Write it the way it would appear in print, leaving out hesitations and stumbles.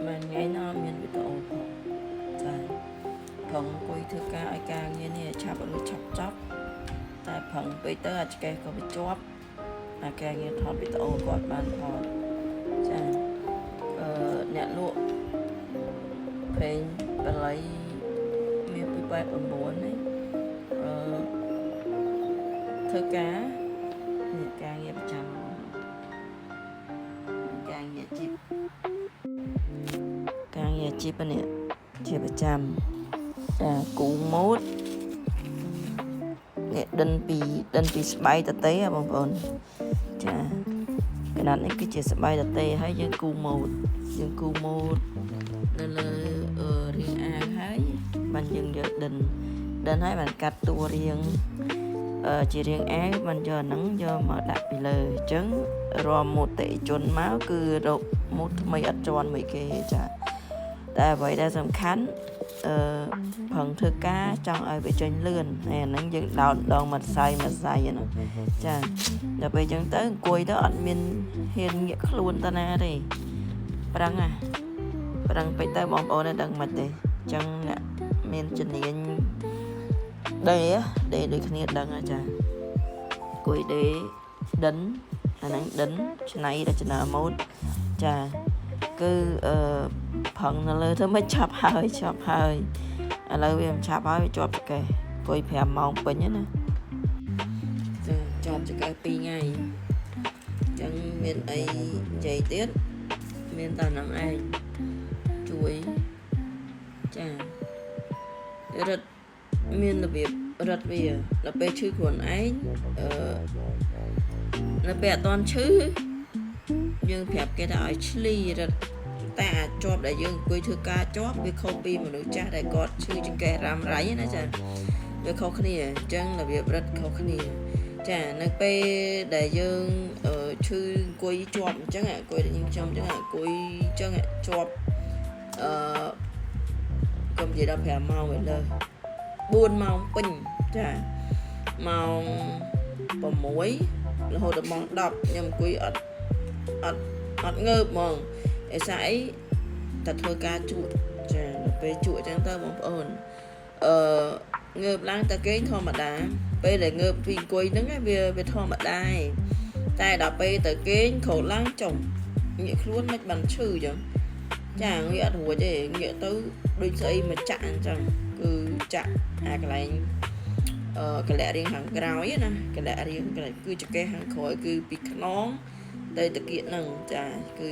មិនថ្ងៃណាមានវីដេអូផងចាប្រឹងអង្គុយធ្វើការឲ្យការងារនេះឲ្យឆាប់រួចឆាប់ចប់តែប្រឹងពេកទៅអាចកេះក៏វាជាប់អាការងារថតវីដេអូគាត់បានថតចាអឺអ្នកលក់ប្រេងបល័យមាន289នេះអឺធ្វើការនេះការងារប្រចាំការងារជីបការងារជីបនេះជាប្រចាំចាគូម៉ូតនេះដិនពីដិនពីស្បៃតតេហ៎បងប្អូនចាកណាត់នេះគឺជាស្បៃតតេហើយយើងគូម៉ូតយើងគូម៉ូតនៅលើអឺរាងអាវហើយបានយើងយកដិនដិនហើយបានកាត់តួរាងអឺជារាងអាវបានយកអាហ្នឹងយកមកដាក់ពីលើអញ្ចឹងរាល់ម៉ូតតិជនមកគឺរកម៉ូតថ្មីអត់ជាន់មួយគេចាតែអ្វីដែលសំខាន់អឺប្រឹងធ្វើការចង់ឲ្យវាចេញលឿនហើយអាហ្នឹងយើងដោតដងមួយសៃមួយសៃហ្នឹងចាដល់ពេលអញ្ចឹងទៅអង្គុយទៅអត់មានហ៊ានងាកខ្លួនទៅណាទេប្រឹងណាប្រឹងពេកទៅបងប្អូនដឹងមិនទេអញ្ចឹងអ្នកមានជំនាញដេដេដូចគ្នាដឹងហ៎ចាអង្គុយដេដិនអាហ្នឹងដិនឆ្នៃរចនាម៉ូដចាគឺអឺប្រឹងនៅលើធ្វើមិនឆាប់ហើយឆាប់ហើយឥឡូវវាមិនឆាប់ហើយវាជាប់ចង្កេះអង្គុយ5ម៉ោងពេញណាចាជាប់ចង្កេះ2ថ្ងៃអញ្ចឹងមានអីនិយាយទៀតមានតែហ្នឹងឯងជួយចារត់មានរបៀបរត់វាដល់ពេលឈឺខ្លួនឯងអឺនៅពេលអត់តន់ឈឺយើងប្រាប់គេថាឲ្យឆ្លីរត់តែអាចជាប់ដែលយើងអង្គុយធ្វើការជាប់វាខុសពីមនុស្សចាស់ដែលគាត់ឈឺចង្កេះរ៉ាំរ៉ៃណាចាវាខុសគ្នាអញ្ចឹងរបៀបរត់ខុសគ្នាចានៅពេលដែលយើងឈឺអង្គុយជាប់អញ្ចឹងអង្គុយដែលយើងខ្ញុំអញ្ចឹងអង្គុយអញ្ចឹងជាប់អឺកុំនិយាយដល់5ម៉ោងឯលើ4ម៉ោងពេញចាម៉ោង6រហូតដល់ម៉ោង10ខ្ញុំអង្គុយអត់អត់អត់ងើបហ្មងអេសាអីតែធ្វើការជក់ចាដល់ពេលជក់អញ្ចឹងទៅបងប្អូនអឺងើបឡើងតែគេងធម្មតាពេលដែលងើបពីអង្គុយហ្នឹងវាវាធម្មតាឯងតែដល់ពេលទៅគេងក្រោកឡើងចុំងាកខ្លួនមិនបានឈឺអញ្ចឹងចាងាកអត់រួចទេងាកទៅដូចស្អីមកចាក់អញ្ចឹងគឺចាក់អាកន្លែងអឺកលៈរៀងខាងក្រោយណាកលៈរៀងគឺចង្កេះខាងក្រោយគឺពីខ្នងទៅតាគៀកហ្នឹងចាគឺ